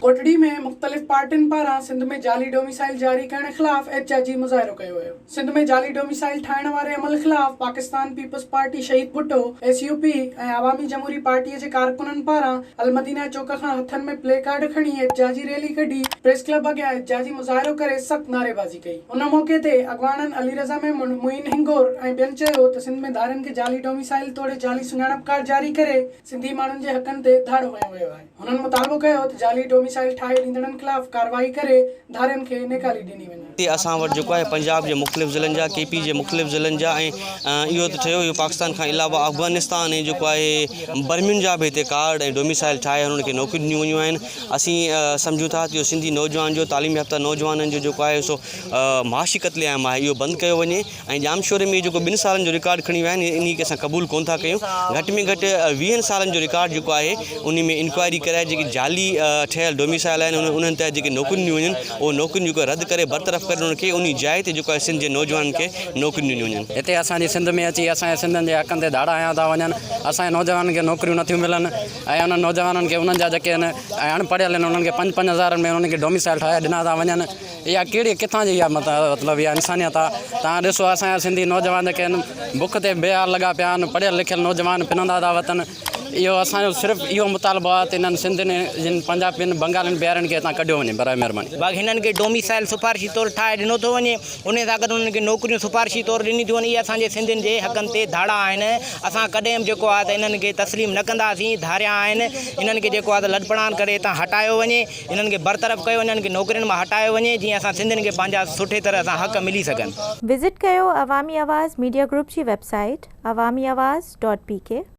ڪوٽڙي ۾ مختلف پارٽين پاران سنڌ ۾ جعلي ڊوميسائل جاري ڪرڻ خلاف احتجاجي مظاهرو ڪيو ويو. سنڌ ۾ جعلي ڊوميسائل ٺاهڻ واري عمل خلاف پاڪستان پيپلز پارٽي شهيد ڀٽو، ايس يو پي ۽ عوامي جمهوري پارٽي جي ڪارڪنن پاران المدينه چوڪ کان هٿن ۾ پلي ڪارڊ کڻي احتجاجي ريلي ڪڍي پريس ڪلب اڳيان احتجاجي مظاهرو ڪري سخت نعريبازي ڪئي. ان موقعي تي اڳواڻن علي رضا ميمڻ، معين هنگور ۽ ٻين چيو ته سنڌ ۾ ڌارين کي جعلي ڊوميسائل توڙي جعلي سڃاڻپ ڪارڊ جاري ڪري سنڌي ماڻهن جي حقن تي ڌاڙو هنيو ويو آهي. هنن مطالبو ڪيو ته جعلي ڊوميسائل ٺاهي ڏيندڙن خلاف ڪارروائي ڪري ڌارين کي نيڪالي ڏني وڃي. هتي اسان وٽ جيڪو آهي پنجاب جي مختلف ضلعن جا ڪي پي جي مختلف ضلعن جا ۽ اهو ته ٺهيو اهو پاڪستان کان علاوه افغانستان ۽ جيڪو آهي برمين جا به هتي ڪارڊ ۽ ڊوميسائل ٺاهي انهن کي نوڪريون ڏنيون ويون آهن اسين سمجهون ٿا ته اهو سنڌي نوجوان جو تعليم يافته نوجوانن جو جيڪو آهي سو معاشي قتل عام آهي اهو بند ڪيو وڃي ۽ ڄامشوري ۾ جيڪو ٻن سالن جو رڪارڊ کڻي ويا آهن انهي کي اسان قبول ڪونه ٿا ڪيون گهٽ ۾ گهٽ ويهن سالن جو رڪارڊ جيڪو آهي انهي ۾ انڪوائري ڪرائي جيڪي جعلي ٺهيل ڊوميسائل آهن انهن تحت جيڪي نوڪريون ڏنيون وڃن اهي نوڪريون جيڪو رد ڪري برطرف ڪري انهن کي انهي جاء تي جيڪو آهي سنڌ جي نوجوانن کي نوڪريون ڏنيون وڃن. هتي اسان جي سنڌ ۾ اچي اسان جي سنڌين جي حقن تي ڌاڙا هنيا ٿا وڃن اسان جي نوجوانن کي نوڪريون نٿيون ملن ۽ انهن نوجوانن کي انهن جا جيڪي آهن ۽ اڻ پڙهيل آهن انهن کي پنج پنج هزارن ۾ انهن کي ڊوميسائل ٺاهي ڏنا ٿا وڃن. اها ڪهڙي ڪٿان جي اها مطلب اها انسانيت آ توهان ڏسو اسان جا سنڌي نوجوان جيڪي آهن بک تي بي حال لڳا پيا آهن پڙهيل لکيل نوجوان پنندا ٿا وتن اهو اسان جو صرف اهو مطالبو آ ته انهن سنڌين جن پنجابين بنگالين بهارين کي هتان ڪڍيو وڃي برائي مهرباني. باقي هنن کي ڊوميسائل سفارشي طور ٺاهي ڏنو ٿو وڃي انهي سان گڏ انهن کي نوڪريون سفارشي طور ڏنيون ٿيون وڃن اهي اسان جي سنڌين جي حقن تي ڌاڙا آهن اسان ڪڏهن به جيڪو آهي ته انهن کي تسليم نه ڪنداسين ڌاريا آهن انهن کي جيڪو آهي ته لڏپڻان ڪري هتان هٽايو وڃي. انهن کي برطرف ڪيو وڃي انهن کي نوڪرين مان هٽايو وڃي جيئن اسان سنڌين کي پنهنجا سٺي طرح سان حق ملي سگهن. وزٽ ڪيو عوامي آواز ميڊيا گروپ جي website Awami Awaz dot P K.